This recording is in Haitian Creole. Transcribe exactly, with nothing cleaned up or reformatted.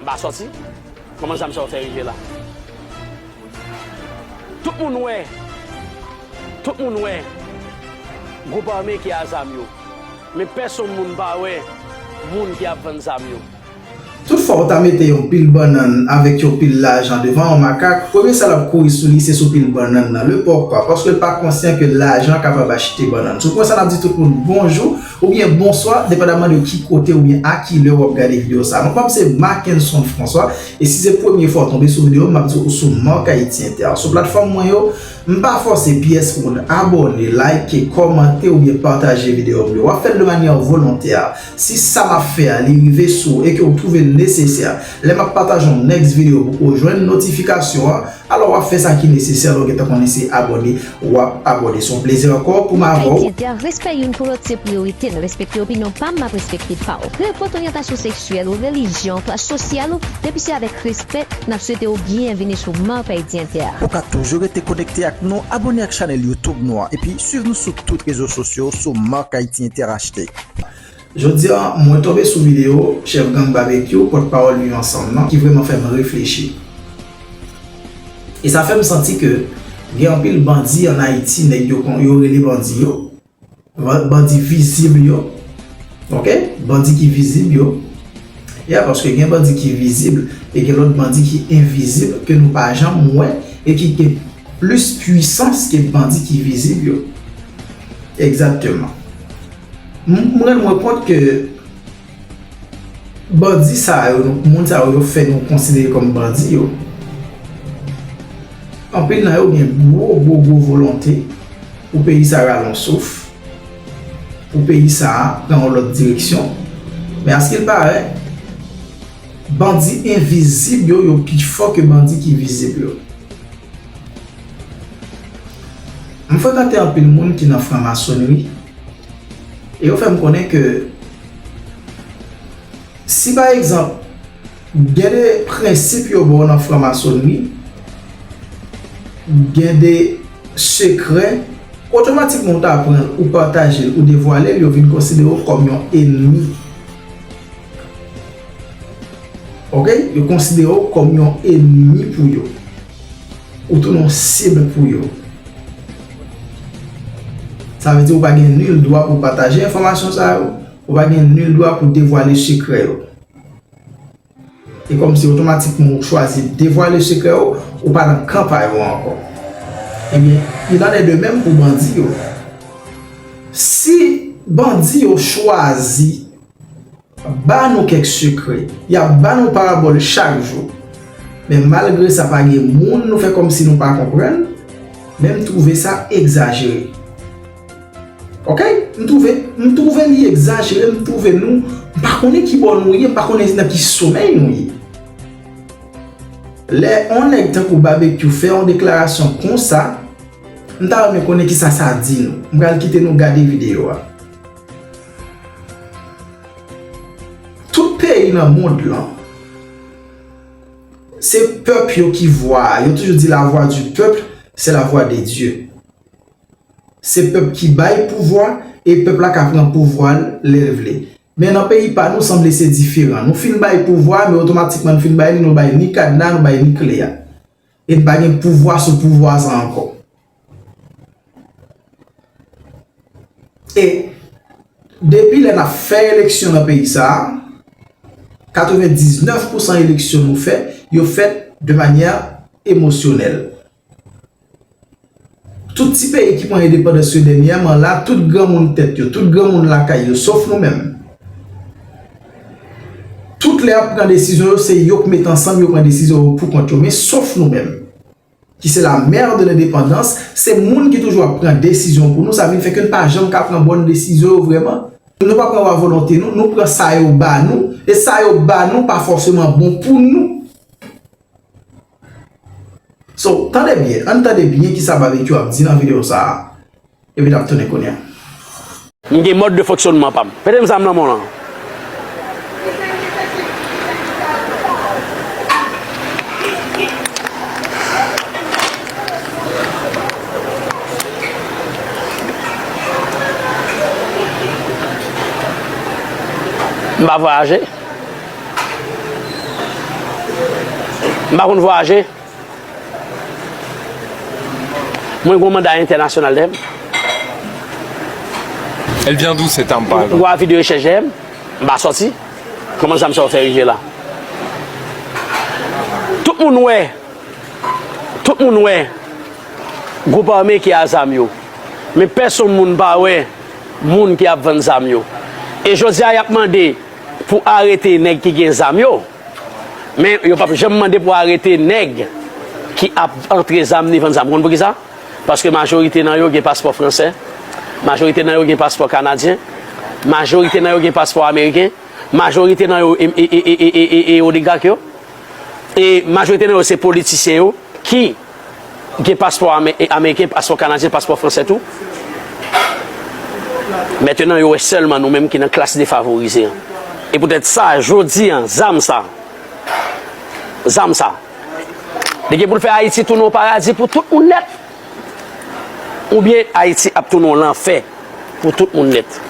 M pa sòti. Kòman zam sa yo fè rive la? Tout moun wè. Tout moun wè gwoup ame ki a zam yo. Men pèsonn moun pa wè moun ki ap vann zam yo. Tout fwa w ta mete yon pil bannann avèk yon pil lajan devan yon makak, premye sa l ap kouri sou li se sou pil bannann nan. Le pourquoi? Paske l pa konsyan ke lajan kapab achte bannann. Se pou sa n ap di tout moun bonjou oubyen bonswa, depandaman de ki kote oubyen a ki lè w ap gade videyo sa a. Non pa m se Mackenson François, e si se premye fwa w tonbe sou videyo m, m ap di w ou sou Marc Haïti Inter. Sou platfòm mwen yo, m pa fòse pyès moun abòne, like, kòmante oubyen pataje videyo m yo. W ap fè l de manyè volontè. Si sa m ap fè a, li rive sou ou e ke w twouve l nesesè, lè m ap pataje yon next videyo pou ke w jwenn notifikasyon an, alò w ap fè sa ki nesesè, lè w gentan konnen se abòne, w ap abòne. Se yon plezi ankò pou m avè w. Ayiti Entè, respè youn pou lòt se priyorite n. Respekte opinyon pa m, m ap respekte pa w. Nenpòt oryantasyon seksyèl ou, relijyon, klas sosyal ou, depi se avèk respè, n ap swete w byenvini sou Marc Haïti Entè. Ou ka toujou rete konekte ak nou, abòne ak chanèl YouTube nou an, epi swiv nou sou tout rezo sosyo sou Marc Haïti Entè H T. Jodi a, mwen tonbe sou videyo chèf gang Babekyou, pòtpawòl Viv Ansanm nan, ki vrèman fè m reflechi. E sa fè m santi ke gen anpil bandi ann Ayiti, nèg yo kon, yo rele bandi yo, ban-, bandi vizib yo, oke? Bandi ki vizib yo. Ya, paske gen bandi ki vizib, e gen lòt bandi ki envizib, ke nou pa janm wè, e ki gen plis pwisans ke bandi ki vizib yo. Egzakteman. M, m rann mwen kont ke bandi sa yo, nou, moun sa yo, yo fè nou konsidere kòm bandi yo. Anpil nan yo gen gwo, gwo, gwo volonte pou peyi sa rale yon souf, pou peyi sa pran yon lòt direksyon. Men askilparèt, bandi envizib yo, yo pi fò ke bandi ki vizib yo. M frekante anpil moun ki nan franmasonri, e yo fè m konnen ke si, pa egzanp, gen de prensip yo ba w nan franmasonri, gen de sekrè, otomatikman ou ta pran l, ou pataje l, ou devwale l, yo vin konsidere w kòm yon enmi. Oke? Yo konsidere w kòm yon enmi pou yo. Ou tounen yon sib pou yo. Sa vle di ou pa gen nil dwa pou pataje enfòmasyon sa yo, ou pa gen nil dwa pou devwale sekrè yo. E kòmsi otomatikman ou chwazi devwale sekrè yo, ou pa nan kan pa yo ankò. Ebyen, il en est de même pou bandi yo. Si bandi yo chwazi ba nou kèk sekrè, y ap ba nou parabòl chak jou. Men malgre sa, pa gen moun nou fè kòmsi nou pa konprann, men m twouve sa egzajere. Oke? M twouve, m twouve li egzajere, m twouve nou, m pa konnen ki bò nou ye, m pa konnen nan ki somèy nou ye. Lè yon nèg tankou Babekyou fè yon deklarasyon konsa, m ta renmen konnen kisa sa di nou. M pral kite nou gade videyo a. Tout peyi nan mond lan, se pèp yo ki vwa a. Yo toujou di la voix du peuple, c'est la voix de Dieu. Se pèp ki bay pouvwa, e pèp la ka pran pouvwa l lè l vle. Men nan peyi pa nou, sanble se diferan. Nou fin bay pouvwa, men otomatikman nou fin bay li, nou bay ni kadna, nou bay ni kle a. E n pa gen pouvwa sou pouvwa sa ankò. E depi lè n ap fè eleksyon nan peyi sa a, katrevendiznèf pousan eleksyon nou fè, yo fèt de manyè emosyonèl. Tout ti peyi ki pran endepandans yo dènyèman la, tout granmoun tèt yo, tout granmoun lakay yo, sof nou menm. Tout lè y ap pran desizyon yo, se yo k met ansanm, yo pran desizyon yo pou kont yo, men sof nou menm, ki se la mère de l'indépendance, se moun ki toujou ap pran desizyon pou nou, sa vin fè ke n pa janm ka pran bòn desizyon yo vrèman. Nou pa pran wa volonte nou, nou pran sa yo ba nou, e sa yo ba nou pa fòseman bon pou nou. So, tande byen, ann tande byen kisa Babekyou ap di nan videyo sa a, epi n ap tounen kounye a. M gen mòd de fonksyònman pa m. Mete m zam nan men w lan. M pa vwayaje. M pa konn vwayaje. Mwen gen yon manda entènasyonal dèyè m. Elle vient d'où cette arme, par Mwen exemple? Gen yon avi de rechèch dèyè m. M pa sòti. Kòman zam sa yo fè rive la? Tout moun wè. Tout moun wè gwoup ame ki a zam yo. Men pèsonn moun pa wè moun ki ap vann zam yo. E jodi a, y ap mande pou arete nèg ki gen zam yo. Men yo p ap janm mande pou arete nèg ki ap antre zam ni vann zam. Ou konn poukisa? Paske majorite nan yo gen paspò fransè, majorite nan yo gen paspò kanadyen, majorite nan yo gen paspò ameriken, majorite nan yo e, e, e, e, e, e, e oligak yo, e majorite nan yo se politisyen yo ki gen paspò ame- e, ameriken, paspò kanadyen, paspò fransè tou. Mentenan, yo wè sèlman nou menm ki nan klas defavorize an. E poutèt sa, jodi an, zam sa, zam sa, li gen pou l fè Ayiti tounen yon paradi pou tout moun nèt. Oubyen Ayiti ap tounen yon lanfè pou tout moun nèt.